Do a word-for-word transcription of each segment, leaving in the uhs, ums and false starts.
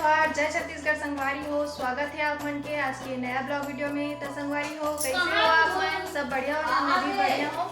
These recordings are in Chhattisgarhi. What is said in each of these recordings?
नमस्कार, जय छत्तीसगढ़ संगवारी हो, स्वागत है आप मन के आज के नया ब्लॉग वीडियो में। तो संगवारी हो, कैसे हो आप मन? सब बढ़िया हो ना? मैं भी बढ़िया हूँ।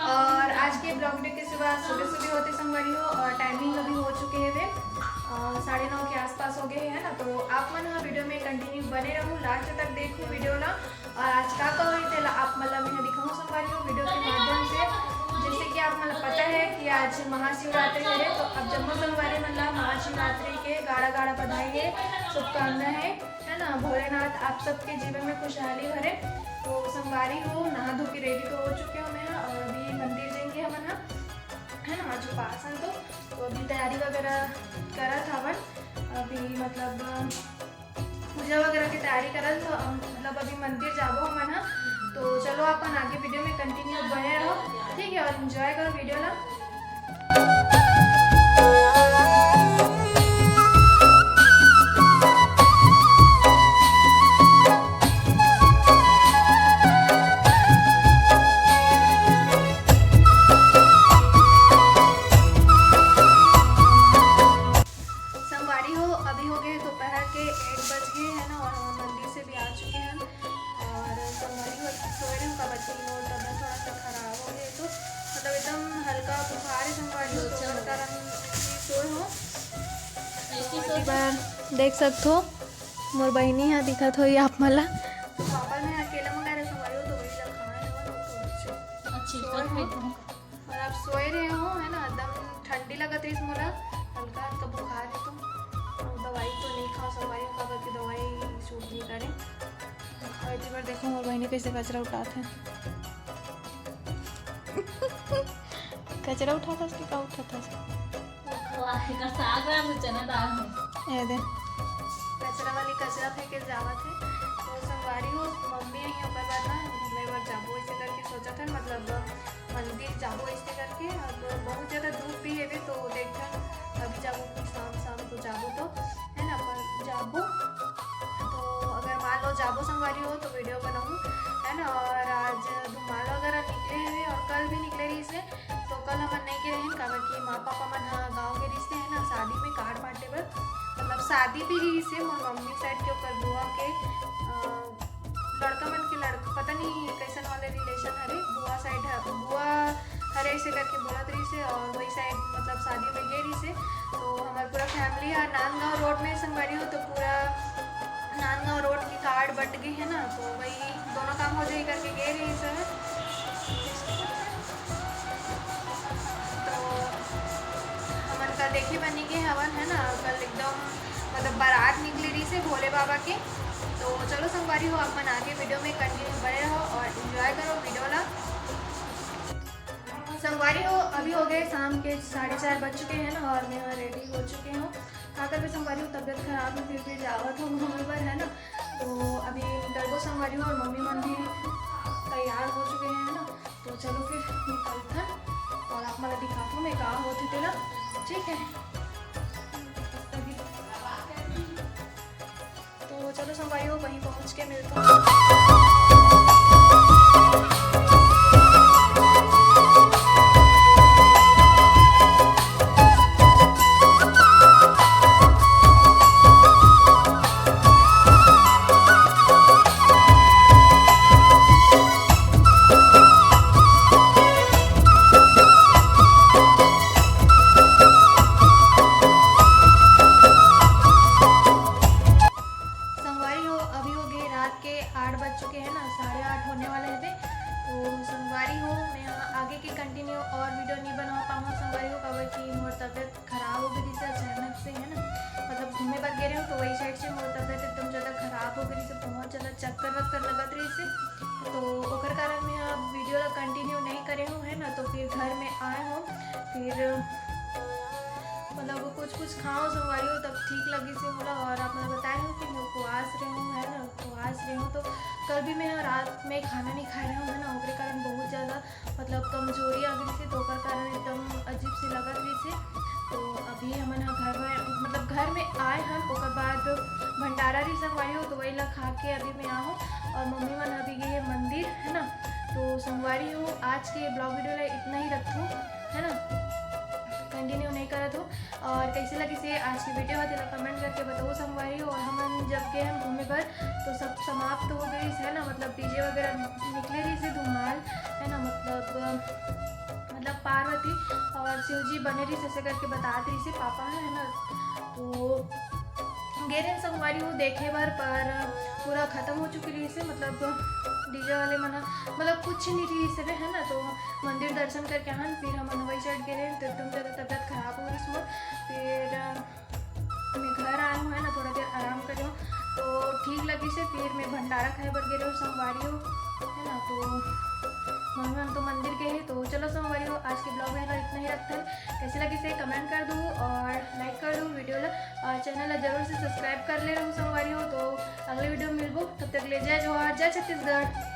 और आज के ब्लॉग वीडियो के शुरुआत सुबह सुबह होते संगवारी हो, और टाइमिंग अभी हो चुके हैं वे, अ, साढ़े नौ के आसपास हो गए हैं ना। तो आप मन हाँ वीडियो में कंटिन्यू बने रहू, लास्ट तक देखू वीडियो ला। और आज का का होही तेला आप मन ला मैं दिखाऊँ संगवारी हो वीडियो के माध्यम से। जैसे कि आप मन ला पता है कि आज महाशिवरात्रि है, तो अब जम्मो संगवारी मन ला महाशिवरात्रि के गाड़ा गाड़ा बधाई है, शुभकामना है, है ना। भोलेनाथ आप सबके जीवन में खुशहाली भरे। तो संगवारी हो, नहा धो के रेडी तो हो चुके हो मैं, और अभी मंदिर जाएंगे हमन हा, है ना, आज उपास है। तो, तो अभी तैयारी वगैरह करत हवन, अभी मतलब पूजा वगैरह की तैयारी करत, तो हम मतलब अभी मंदिर जाबो हमन हा। तो चलो अपन आगे वीडियो में कंटिन्यू बने रहो, ठीक है, और एंजॉय करो वीडियो ला। संगवारी हो, अभी हो गए दोपहर के एक बज गए है ना, और हम मंदिर से भी आ चुके हैं। और संगवारी हो, सोए रहे हो का बच्ची हो, तबियत थोड़ा सा खराब हो गई, तो मतलब एकदम हल्का बुखार है संगवारी हो, तो ओकर कारण ऐसे सोए हो। ऐसे और सोए एक बार देख सकत हो, मोर बहिनी हा दिखत होही आप मन ला। तो पापा ने अकेला मंगाए रहे संगवारी हो, तो वही ला खाए हो, तो थोड़ा सा अच्छी सोए हो। और आप सोए रहे हो, है ना, एकदम ठंडी लगत रहिस मोला, हल्का हल्का बुखार है, तो दवाई तो नहीं खाओ संगवारी हो, काबर कि दवाई सूट नहीं करे। और इतनी बार देखो मोर बहिनी कैसे कचरा उठात है। कचरा उठात हस कि का उठात हस? वाह, एकर साग राम चना दाल है। ये दे। कचरा वाली कचरा फेंके जावत है। तो संगवारी हो, मम्मी आई है, ओकर बाद ना घूमे बर जाबो, ऐसे करके सोचत है, मतलब मंदिर जाबो ऐसे करके। अब बहुत ज़्यादा धूप भी है, तो देखते हैं, अभी जाबो कि शाम, शाम को जाबो तो, है ना, अपन जाबो। तो अगर मान लो जाबो संगवारी हो तो वीडियो बनाऊँ, है ना। और आज धुमाल वगैरह निकले हुए और कल भी निकले रहिस हे, तो कल हमन नहीं गए रहेन, काबर कि माँ पापा मन हा गाँव गए रहिस हे, है ना, शादी में कार्ड बांटे बर, मतलब शादी भी रहिस हे मोर मम्मी साइड के, ओकर बुआ के, अ, लड़का मन के लड़का, पता नहीं कैसन वाले रिलेशन हरे, बुआ साइड ह-, बुआ हरे ऐसे करके बोलत रहिस हे, और वही साइड मतलब शादी में गए रहिस हे। तो हमार पूरा फैमिली ह नांदगांव रोड में संगवारी हो, तो पूरा नांदगांव रोड के कार्ड बट गए है ना, तो वही दोनों काम हो जाए करके गए रहिस हे। तो हमन कल देखे बनी के हवन, है ना, कल एकदम मतलब बारात निकले रहिस हे भोले बाबा के। तो चलो संगवारी हो, आप मन आगे वीडियो में कंटिन्यू बने रहो और एंजॉय करो वीडियो ला। संगवारी हो, अभी हो गए शाम के साढ़े चार बज चुके हैं ना, और मैं रेडी हो चुके हूँ। काकर भी संगवारी हो, तबियत खराब है, फिर भी जावत हूँ घूमे बर, है ना। तो अभी निकलबो संगवारी हो, और मम्मी मन भी तैयार हो चुके हैं, है ना। तो चलो फिर निकलथन और आप मन ला दिखाथों मैं का होत हे तेला, ठीक है। तो चलो संगवारी हो, वहीं पहुँच के मिलता हूँ। संगवारी हो, अभी हो गए रात के आठ बज चुके हैं ना, साढ़े आठ होने वाले हैं। तो संगवारी हो, मैं आगे के कंटिन्यू और वीडियो नहीं बनवा पाऊँगा संगवारी हो, काबर कि मोर तबियत खराब हो गई थी अचानक से, है ना, मतलब घूमे बर गए रहे हो तो वही साइड से मोर तबियत एकदम ज़्यादा खराब हो गई थी, बहुत ज़्यादा चक्कर वक्कर लगत रही से। तो ओकर कारण मैं अब वीडियो ला कंटिन्यू नहीं करे हूँ, है ना, तो फिर घर में आए हूँ, फिर मतलब कुछ कुछ खाओ संगवारी हो तब ठीक लगी से मोला। और आप लोग बताए हो कि मैं उपवास रहे हूँ, है ना, उपवास रहे हूँ, तो कल भी मैं रात में खाना नहीं खाए रहे हूँ, है ना, ओकरे कारण बहुत ज़्यादा मतलब कमजोरी आ गई से, तो ओकर कारण एकदम अजीब से लगत रही से। तो अभी हमन ह घर में, मतलब घर में आए हन, ओकर बाद भंडारा रही संगवारी हो, तो वही ला खा के अभी मैं आहूँ। और मम्मी मन अभी गई है मंदिर, है ना। तो संगवारी हो, आज के ब्लॉग वीडियो ला इतना ही रखूँ, है ना, कंटिन्यू नहीं करत हूँ। और कैसे लगिस हे आज के video ह, तेला comment करके बताओ संगवारी हो। और हमन जब गे हन घूमे बर, तो सब समाप्त हो गइस हे ना, मतलब DJ वगैरह निकले रहिस हे, धुमाल हे ना, मतलब, मतलब पार्वती और शिव जी बने रहिस, ऐसे करके बतात रहिस हे पापा ह, है ना। तो गे रहेन संगवारी हो देखे बर, पर पूरा खत्म हो चुके रहिस हे, मतलब DJ वाले मन ह, मतलब कुछ नहीं रहिस हे, है ना। तो मंदिर दर्शन करके आन, फिर हमन वही side गे रहेन, तो एकदम ज़्यादा तबीयत खराब हो रहिस मोर। फिर मैं घर आए हूँ, है ना, थोड़ा देर आराम करे हूँ, तो ठीक लगिस हे। फिर मैं भंडारा खाए बर गे रहेंव संगवारी हो, है ना। तो मम्मी मन तो मंदिर गे हे। तो चलो संगवारी हो, आज के vlog में इतना ही रखथन। कैसे लगिस हे comment कर दू और like कर दू video ला, और channel ला जरूर से subscribe कर ले रहू संगवारी हो। तो अगले video में मिलबो, तब तक ले जय जोहार, जय छत्तीसगढ़।